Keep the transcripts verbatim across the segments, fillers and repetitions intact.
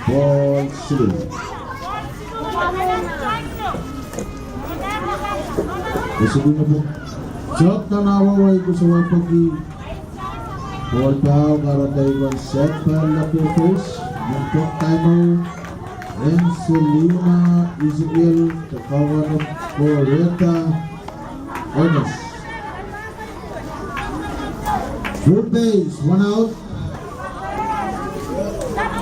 Ball sulu. Ball sulu na ball. Jok tanawa wai ku sawai pagi. Ball bau karata iban set ball na pupus. Mentok taimau. Enselina Isabel, takawan of Coretta Ernest. Full base, one out.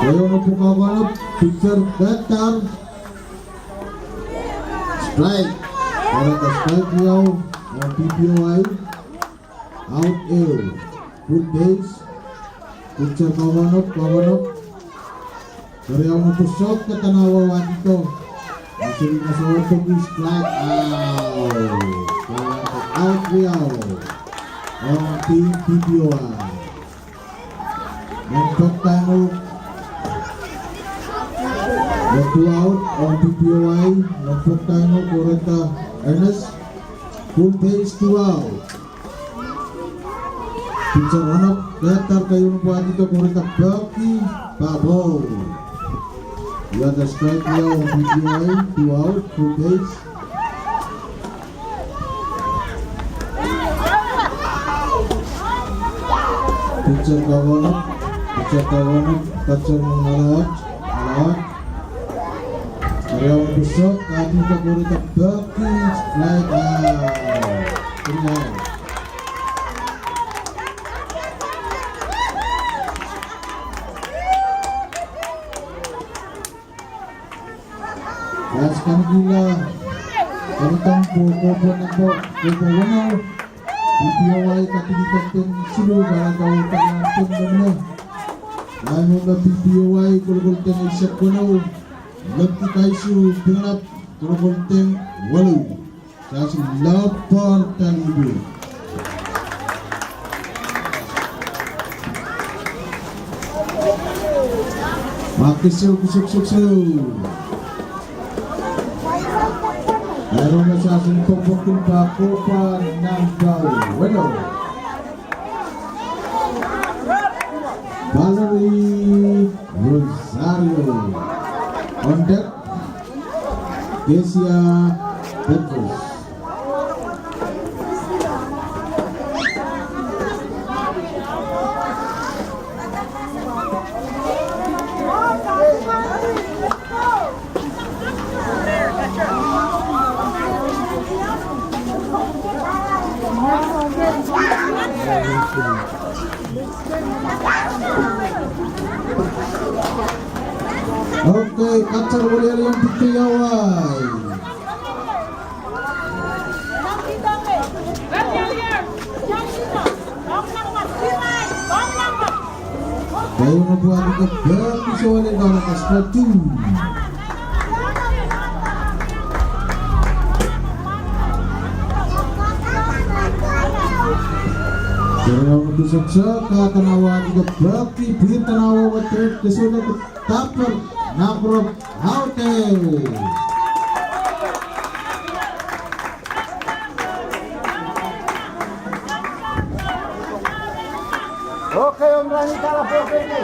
Dayo na buka one up, pitcher datar. Strike. Para ka strike riau, o P P O I. Out eu. Full base. Pitcher kawan up, kawan up. Kariau na pusok ka tanawa wati to. Masih masuk untuk strike out. Strike out riau. Ong team P P O I. Mentok taimau. Mentok out, ong P P O I. Mentok taimau, Coretta Ernest. Full base, two out. Pitcher run up, datar kayu na buat itu, Coretta baki, babau. Ia da strike riau, P P O I, two out, full base. Pitcher kawan up, pitcher kawan up, pitcher mengalawat, alawat. Kariau pusok, kati ka Coretta baki, strike out. Three out. Pas kan gila. Kami tang po, po, po, po, po, po, wano. P P O I kati di kapten sulu, barang kau tang kapten, wano. Lain mo na P P O I, gol-gol teng isek, wano. Lefty Kaisu, pengalap, gol-gol teng walu. Sasi lapar talibu. Makisuk, kisuk, suk, suk. Aero na sasi pokpok pa kopa nang bau. Weno. Valerie Rosario. On deck. Kesia Petrus. Oke, kacar wali yang putih awai. Dayo na buat ito, bagi sa wali na lakas pa tu. Pero ang gusto sa kakanawa ito, bagi pinatanawa wa third, kasunod Tapper, number of Haute. Okay, Om Rani Tala, okay.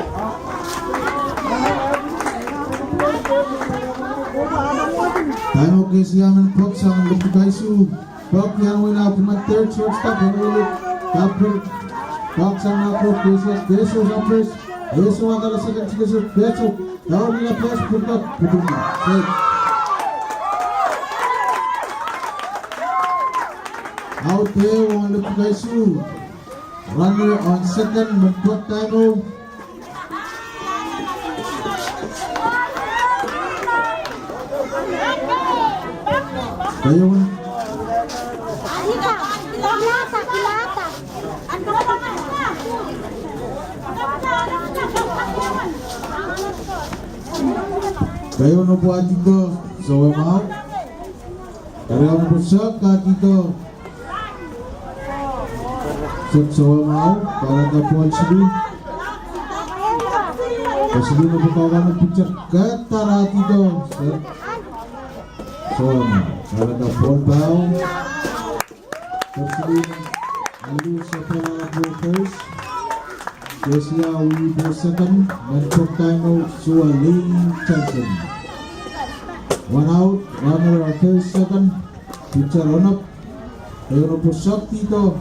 Tayo kay siya ng Fox ang Lupit Kaisu. Pop yan wina puman third shortstop, Henry Lee. Tapper. Pop sang na pro, Keso, Keso sa first. Keso ang kala second, Keso, Keso. Daun nila first, punta, putul na. Strike. Out there, one left, Kaisu. Runner on second, menpot tayo. Tayo. Tayo na buat ito, so mau. Tayo na buat sa katito. Sek sawa mau, para ka ball sini. Pasini na bukawan na pitcher. Kata rati to. Sek sawa mau. Para ka ball bau. Pasini. Alu sa para ball first. Kesia wi first second, men pok time out, Sualin Johnson. One out, runner on first second, pitcher on up. Kayu na pusak tito.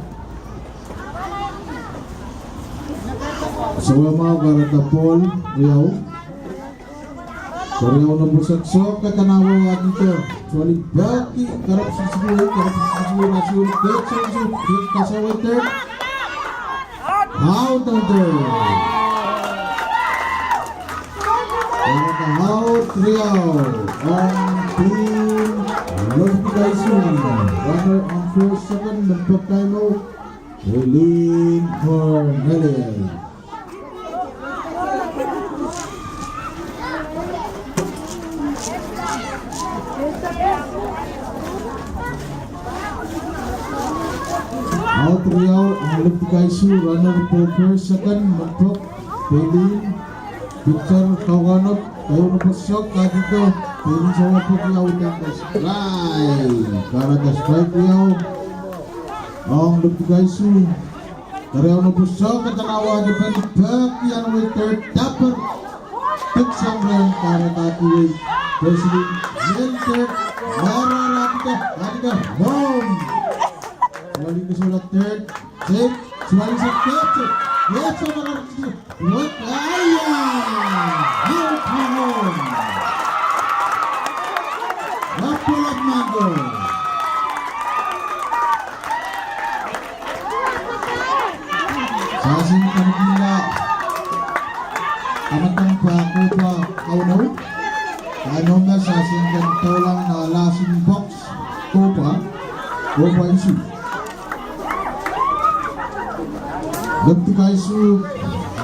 Sawa mau kareta Paul Riau. Korea uno pusak sok kata nawa wakito. Sualin baki karap sisibu, karap sisibu, rasur, kecil, kecil, kasa water. Out on third. Kareta out Riau. On clean. Love Daisu. Runner on first, second, men pok time out. Eileen Cornelius. Out Riau, ang Lefty Kaisu, runner for first, second, men pok, Eileen, Victor, Kawanop, kayu na pusak, kadito, Eileen sawa pok Riau, tangkas. Strike, kareta strike Riau. Ang Lefty Kaisu. Korea uno pusak kata nawa depan baki anu third, dapet. Tik samran kareta kiwi. Terus di third, mara ratika, ratika, home. Sualin ke sulat third, safe, Sualin safe, catch. Yes, sama ratika. Wek, aya! Out, home. Rapulat mango. Sasing kanigila. Tamatang pa Kopa Kaunau. Kanom na sasing kan tolang na lasing box. Kopa. Kopa isu. Lefty Kaisu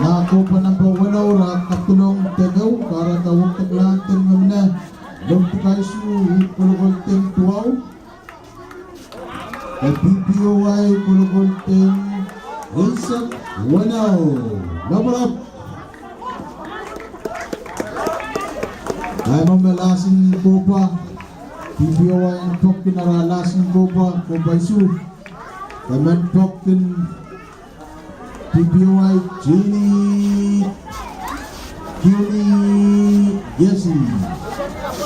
na Kopa namba wanau ra katulong tengau, kareta waktak lan teng mamne. Lefty Kaisu, kolokol teng tuau. Ka PPOY, kolokol teng isak wanau. Labarap. Ai mama lasing Kopa. PPOY en pok kin ara lasing Kopa, Kopa isu. Ka men pok kin PPOY Jini Kiuni Yesi.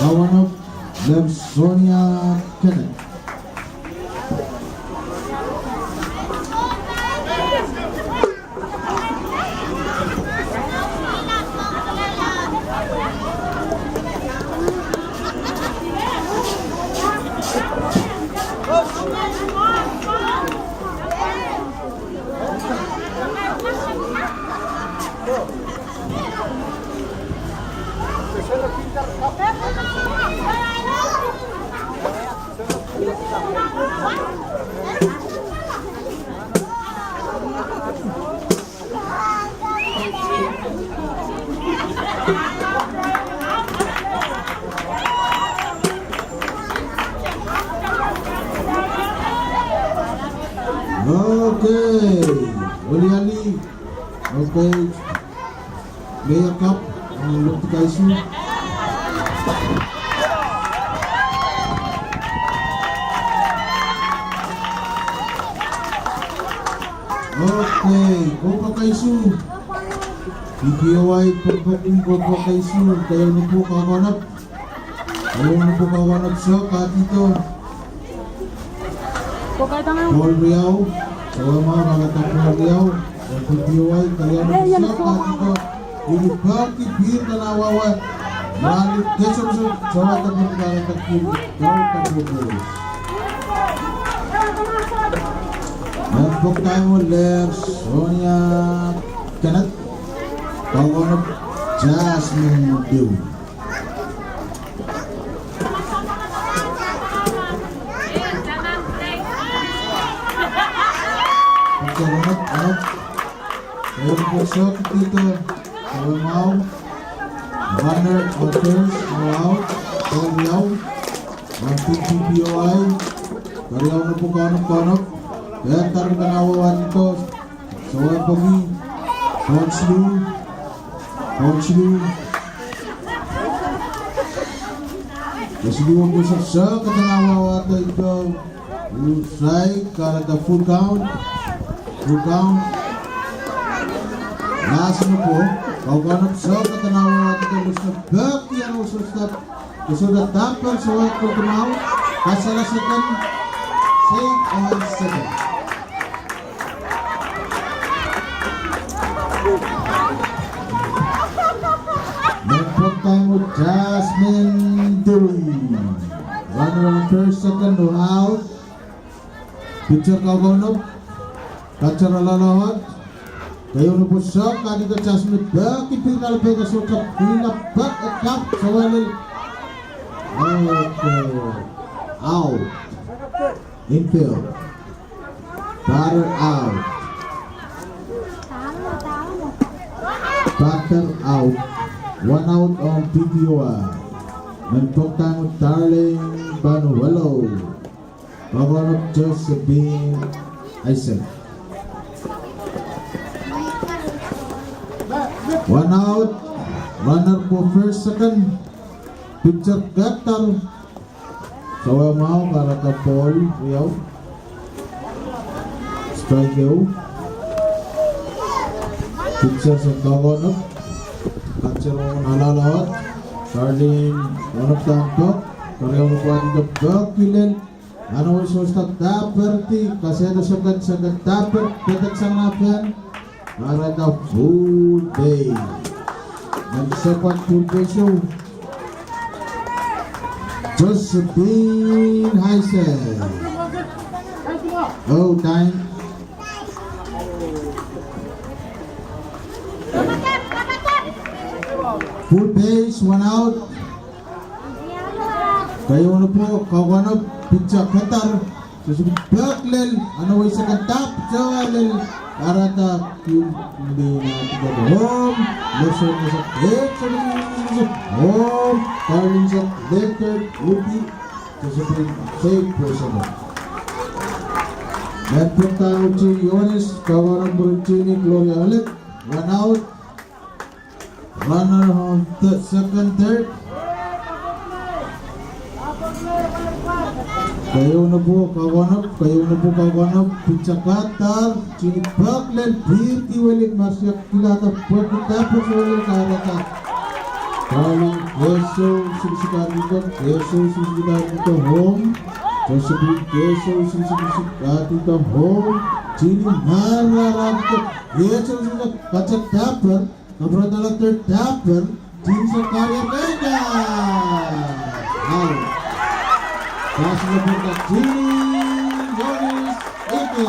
Kawanop Lersonia Kenneth. Okay. Oli ali. Okay. Mayor Cup, ang Lefty Kaisu. Okay, Kopa Kaisu. PPOY, Kopa, Kopa Kaisu, kayu na pu kawanap. Kayu na pu kawanap sa, katito. Paul Riau, sawa mau kareta Paul Riau, PPOY, kayu na pu sa, katito. Ini baki bir kanawawa. Balik, keso, keso, sawa tapu kareta Paul Riau, tapu Paul. Nempok tayo, Lersonia Kenneth. Kawanap Jasmine Dew. Pagkawanap, anap. Ayan po siya, kita. Kawanap. Runner, out, out. Kawanap. Ang PPOY. Kariaw na po, kawanap, kawanap. Kaya tarin kanawawan ito. Sawa pagi, Ponslu, Ponslu. Kasi di wang ko sa sa katanawa wata ito. Usay, kareta full count. Full count. Last no po, kau gona po sa ka tanawa ati ka lus na baki anu sustat. Kusuda taper sa wek ko tumau, kasala second, save on second. Next time with Jasmine Dewey. Runner on first, second, no out. Pitcher kau gona po. Catcher alalahot. Kayu na po sa, kati ka Jasmine baki pira la pega sa ka pina bak ekap sa wale. Okay. Out. Infield. Batter out. Batter out. One out on P P O I. Next time with Darling Banuelo. Kau gona po Josephine Isaac. One out. Runner po first, second. Pitcher Gatar. Sawa mau karata ball, riau. Strike eu. Pitcher sa kau gona po. Catcher mo alalahot. Darling, gona po tangkok. Kariau mo po ati ka baki lel. Ano iso sa taper ti, kaseta second, second taper, petak sang napen. Para ka full base. Nang sepat full base yo. Josephine Heisen. Oh, time. Full base, one out. Kayu na po, kau gona po, pitcher Gatar. Sa si bak lel, ano wai sa ka tap, sa lel, arata, kim, hindi na, home, lesson na sa, eh, sa, home, Carlin sa, letter, uti, sa sa, save po sa ba. Next time with Yones, kau gona po Richie ni Gloria Alec, one out. Runner on third, second, third. Kayu na po, kau gona po, kayu na po, kau gona po, pitcher Gatar, chini bak lel, birti welik marsiak kilata, bak kita, bak welik karata. Kalu, keso, sibisi karita, keso, sibisi karita, home. Josephine, keso, sibisi karita, home. Chini mara rata, keso, sibisi karita, taper. Kabrata la third taper, Jin sa kari a benda. Out. Base na por ka Jin Yonis Ike.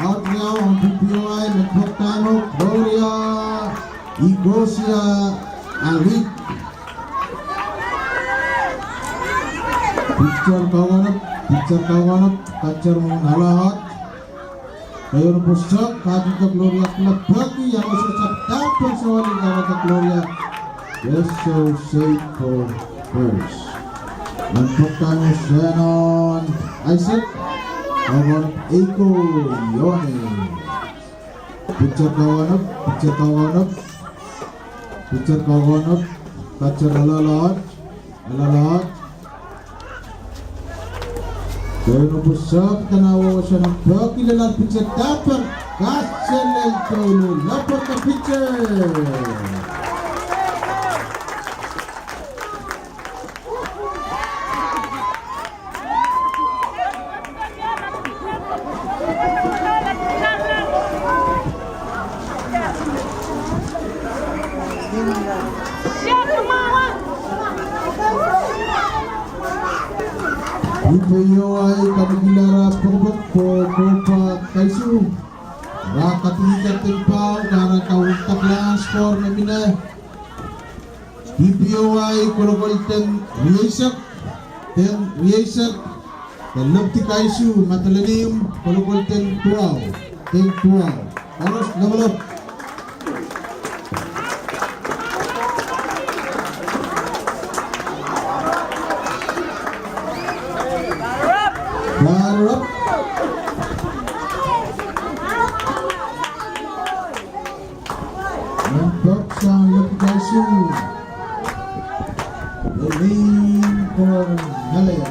Out now on P P O I, nagpaktan o Gloria Igosia Arik. Pitcher kau gona po, pitcher kau gona po, catcher mo alalahot. Kayu na po sa, kati ka Gloria Klabaki, yang usa sa taper sa wali ka Gloria. Yes, so safe for first. Nagpaktan o Shannon Isaac. Kau gona po Eiko Yone. Pitcher kau gona po, pitcher kau gona po. Pitcher kau gona po, catcher alalahot. Alalahot. Kayu na po sa, tanawa sa na baki lel al pitcher taper. Kaselel tolu, lapor ka pitcher. Ipe yo ai kami kilara pokpok po kopa kaisu. Ra katulita tempau, kara kau takla skor na mina. P P O I kolokol ten riaisak, ten riaisak, ka Lopti Kaisu Matalanium kolokol ten tuau, ten tuau. Oras labalab. Barap. Nempok sang Lopti Kaisu. Lelin por Malaya.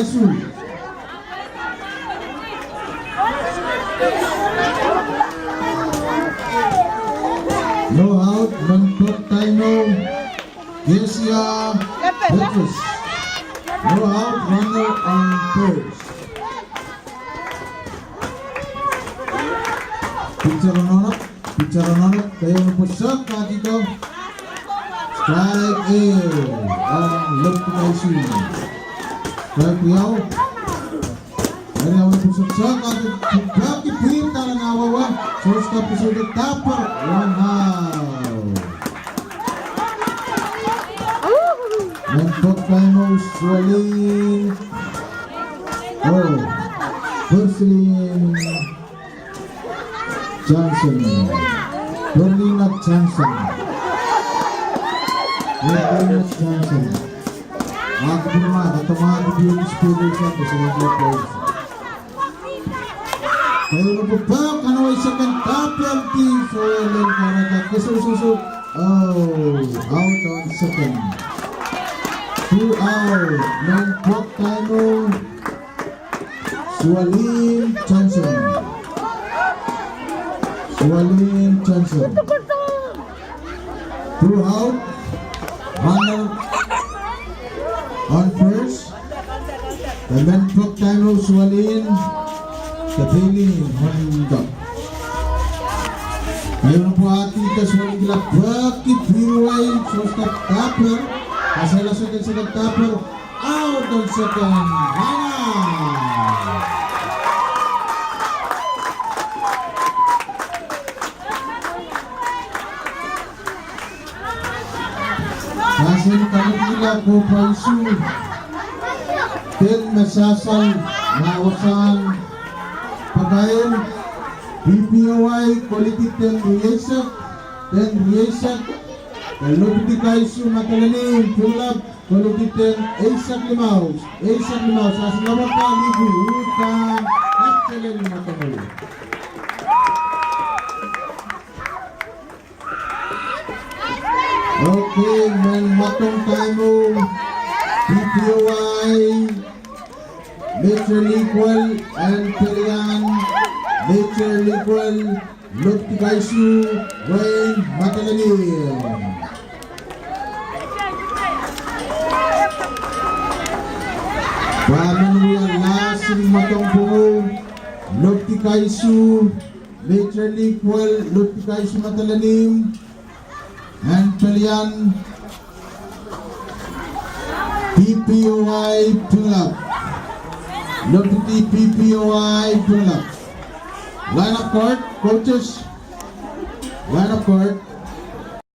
Kaisu. No out, men tok taimau. Kesia Petrus. No out, runner on first. Pitcher nonok, pitcher nonok, kayaun na pu saka kiko. Strike, eh, ang Lefty Kaisu. Strike yau. Kayaun na pu saka kiko, baki pita na wawa. Shortstop pusu de tapa, one out. Men tok taimau, Sualin. Oh, Berlin Johnson. Berlina Johnson. Berlina Johnson. Aku pernah ketemu aku di sepeda satu sama dia. Kayaun na pu bau, kanawai second, tapa yang ti, Sualin karata kesusu. Oh, out on second. Two out, men tok taimau. Sualin Johnson. Sualin Johnson. Two out. Runner on first. And men tok taimau, Sualin. Kapili Honda. Kayaun na pu ati ka Sualin kila baki piruai, shortstop tapa. Kasela second, second tapa. Out on second. Run out. Hasil kanatila ko Kaisu. Ten masasal na wasan pakain. P P O I, quality ten riesak, ten riesak. Lefty Kaisu Matalanim, pull up. Quality ten, eisak limau, eisak limau, sa sila mata libu, utan, excellent mata mulu. Okay, men matong taimau, P P O I, Major League World and Pelian, Major League World, Lefty Kaisu, Wayne Matalanim. Baman wia lasin matong pungu, Lefty Kaisu, Major League World, Lefty Kaisu Matalanim, and Pelian, P P O I Tunglap. Lefty P P O I Tunglap. Line of court, coaches. Line of court.